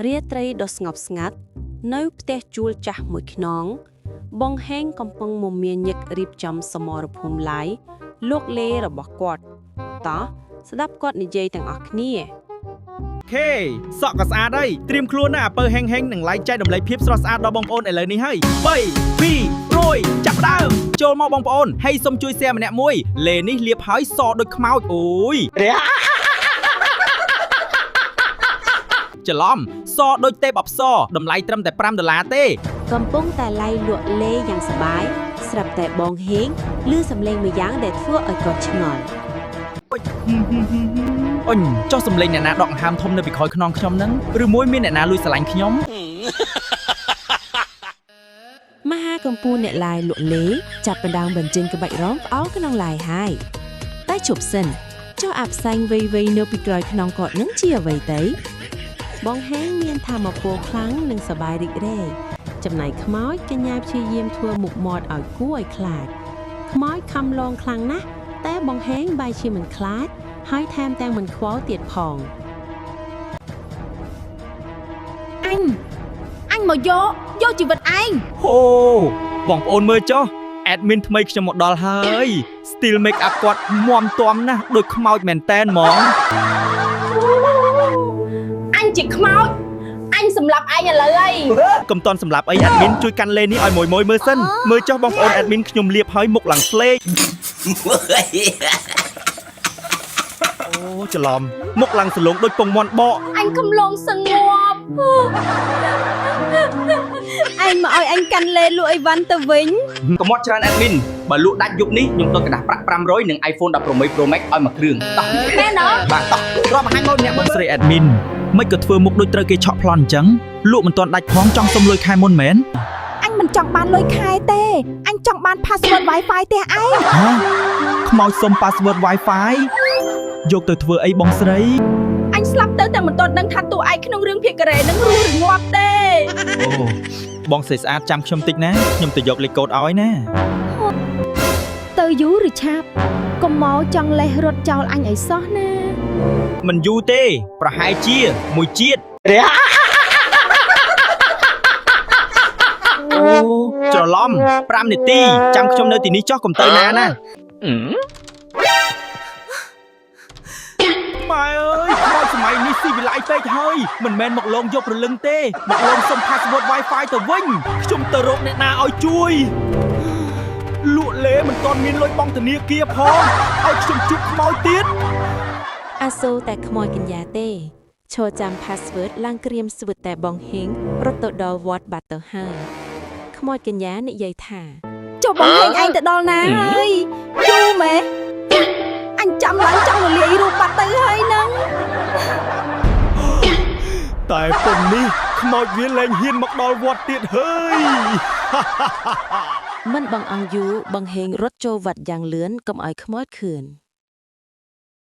រាត្រីដ៏ស្ងប់ស្ងាត់ នៅផ្ទះជួលចាស់មួយខ្នង បងហេងកំពុងមមាញឹករៀបចំសមរភូមិឡាយលោកលេរបស់គាត់តោះស្ដាប់គាត់និយាយទាំងអស់គ្នា ខេសក់ក៏ស្អាតហើយត្រៀមខ្លួនណាអាពៅហេងហេងនឹង live ចែករំលែកភាពស្រស់ស្អាតដល់បងប្អូនឥឡូវនេះហើយ3 2 1ចាប់ផ្ដើមចូលមកបងប្អូនហើយសុំជួយ share ម្នាក់មួយលេនេះលាបហើយសដូចខ្មោចអូយច្រឡំសដូចទេពអប្សរតម្លៃត្រឹមតែ5ដុល្លារទេ កំពុងតែឡៃលក់លេយ៉ាងសប្បាយស្រាប់តែបងហេងឮសំឡេងមួយយ៉ាងដែលធ្វើឲ្យគាត់ឆ្ងល់ អញចុះសំលេងអ្នកណាដកដង្ហើមធំនៅពីក្រោយខ្នងខ្ញុំហ្នឹងឬមួយមានអ្នកណាលួចស្រឡាញ់ខ្ញុំ មហាកម្ពូលអ្នកឡាយលក់លេចាប់បណ្ដើមបញ្ចេញក្បាច់រងផ្អោក្នុងឡាយហើយតែជប់សិនចុះអាផ្សែងវៃវៃនៅពីក្រោយខ្នងគាត់នឹងជាអ្វីទៅបងហេងមានធម៌ពលខ្លាំងនិងសប្បាយរីករាយចំណែកខ្មោចកញ្ញាព្យាយាមធ្វើមុខមាត់ឲ្យគួរឲ្យខ្លាចខ្មោចខំលងខ្លាំងណាស់តែបងហេងបែរជាមិនខ្លាចហើយថែមទាំងមិនខ្វល់ទៀតផង អញអញមកយកយកជីវិតឯង ហូបងប្អូនមើលចុះ admin ថ្មីខ្ញុំមកដល់ហើយ Style make up គាត់មាំទាំណាស់ដូចខ្មោចមែនតែនហ្មង អញជាខ្មោចអញសម្លាប់ឯងឥឡូវហើយ កុំតន់សម្រាប់អី admin ជួយកាន់លេនេះឲ្យមួយមួយមើលសិនមើលចុះបងប្អូន admin ខ្ញុំលាបហើយមុខឡើងស្លេកអូច្រឡំមុខឡើងសលងដូចពងមាន់បក អញកំឡងសងាប់ ឯងមកឲ្យអញកាន់លេលក់អីវ៉ាន់ទៅវិញ កុំមាត់ច្រើន admin បើលក់ដាច់យប់នេះខ្ញុំដុតกระดาษប្រាក់500និង iPhone 16 Pro Max ឲ្យមួយគ្រឿងតោះ មែនអត់ បាទតោះរាប់បង្ហាញមកម្នាក់មើលស្រី admin មិនក៏ធ្វើមុខដូចត្រូវគេឆក់ប្លន់អញ្ចឹងលក់មិនទាន់ដាច់ផងចង់សុំលុយខែមុនមែន អញមិនចង់បានលុយខែទេអញចង់បាន password Wi-Fi ផ្ទះឯង ហ៎ខ្មោចសុំ password Wi-Fi យកទៅធ្វើអីបងស្រី អញស្លាប់ទៅតែមិនទាន់ដឹងថាតួឯងក្នុងរឿងភាគការ៉េនឹងរស់ឬងាប់ទេ អូបងស្រីស្អាតចាំខ្ញុំតិចណាខ្ញុំទៅយកលេខកូដឲ្យណា ទៅយូរឬឆាប់កុំមកចង់លេះរត់ចោលអញឲ្យសោះណា មិនយូរទេ ប្រហែលជាមួយជាតិអូច្រឡំ5នាទីចាំខ្ញុំនៅទីនេះចុះកុំទៅណាណាម៉ែអើយខ្មោចសម័យនេះស៊ីវិល័យពេកហើយមិនមែនមកលងយកព្រលឹងទេមកលងសុំ password Wi-Fi ទៅវិញខ្ញុំទៅរកអ្នកណាឲ្យជួយលក់លេមិនទាន់មានលុយបង់ធនាគារផងឲ្យខ្ញុំជួបខ្មោចទៀត អាសូរតែខ្មោចកញ្ញាទេឈរចាំ password ឡើងក្រៀមស្វិតតែបងហេងរត់ទៅដល់វត្តបាត់ទៅហើយខ្មោចកញ្ញានិយាយថា ចុះបងហេងឯងទៅដល់ណាហើយយូរម៉េះអញចាំឡើងចង់រលាយរូបបាត់ទៅហើយហ្នឹង តែប៉ុននេះខ្មោចវាលែងហ៊ានមកដល់វត្តទៀតហើយ មិនបងអង្គយូរបងហេងរត់ចូលវត្តយ៉ាងលឿនកុំឲ្យខ្មោចខឿន